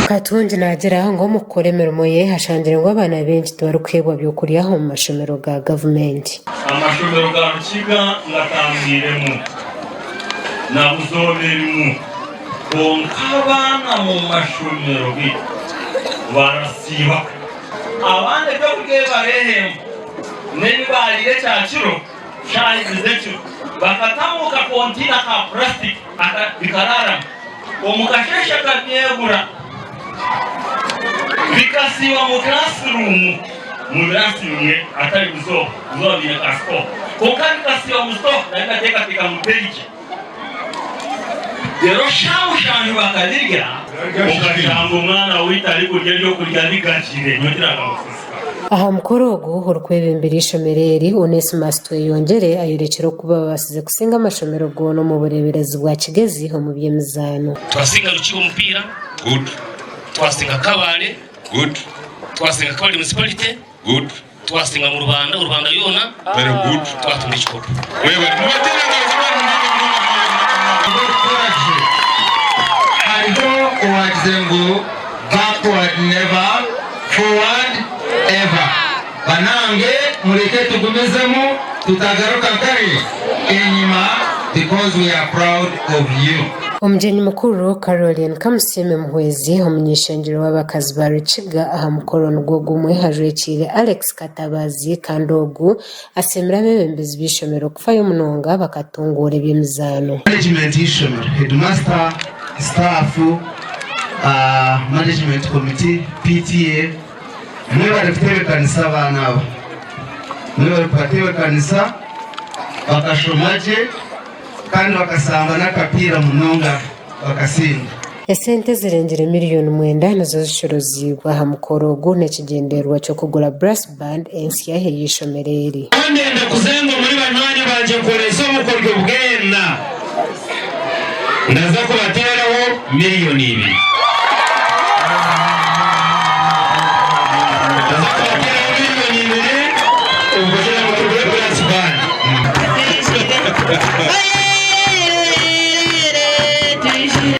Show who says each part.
Speaker 1: Katungi naagira ngu omu kukora emirimo ye ashangire ngu abaana baingi tibarikuheebwa by'okurya omu mashomero ga gavumenti.
Speaker 2: Amashomero ga Rukiga ngatambwiremu na buzooba erimu kwonka abaana mu mashomero gaitu barasiiba. Abandi ebyokurya ebi bareehemba n'ebi baariire ekyakiro shaaha ibiri z'ekiro bakatamu kakontiina ka purasitiki bikaraaramu. Omu kasheeshe kabyegura bikasiiba mu kirasiruumu, mu biraasi bimwe hatari buzooba, buzooba biine ka sitooha kwonka bikasiiba mu sitooha nari nateekateeka ngu terigye. Reero shaaha mushanju bakabirya, okashanga omwana waitu arikurya ebyokurya bigagire, nyowe tiraakamusiisika.
Speaker 1: Aha mukoro ogu, orikwebembera eishomero eri, Onesmus Tweyongyere ayorekire oku babaasize kusinga amashomero goona omu bureeberezi bwa Kigezi omu by'emizaano.
Speaker 3: Twasinga Rukiga omupiira.
Speaker 4: Good.
Speaker 3: Twasinga Kabale.
Speaker 4: Good.
Speaker 3: Twasinga Kabale Municipality.
Speaker 4: Good.
Speaker 3: Twasinga mu Rubanda, Rubanda yoona.
Speaker 4: Very good.
Speaker 3: Twatunga ekikopo.
Speaker 4: Mwebare. Mubateere engaro z'amaani munonga munonga munonga munonga.
Speaker 5: Okukora gye. Hariho owaagize ngu backward never, forward ever. Banange mureke tugumizemu tutagaruka nkahi enyima because we are proud of you.
Speaker 1: Omugyenyi mukuru, Caroline Kamusiime Muhwezi, omuny'eishengyero w'abakazi ba Rukiga aha mukoro nigwo gumwe ajwekiire Alex Katabazi kandi ogu asiimire abeebembezi b'eishomero kufayo munonga bakatunguura eby'emizaano.
Speaker 5: Management y'eishomero, Headmaster, staff, management committee, PTA, mwebare kutebekanisa abaana aba. Mwebare kubatebekanisa bakashoma gye kandi bakasamba n'akapiira munonga bakasinga.
Speaker 1: Esente ezirengire miriyoni mwenda nizo zishuruziibwe aha mukoro ogu n'ekigyendererwa ky'okugura Brass Band ensya ey'eishomero eri.
Speaker 5: Ndenda kuzenga omuri banywani bangye nkorese obukoryo bwena. Ndaza kubateeraho miriyoni ibiri. Ndaza kubateeraho miriyoni ibiri kugira ngu tugure brass band.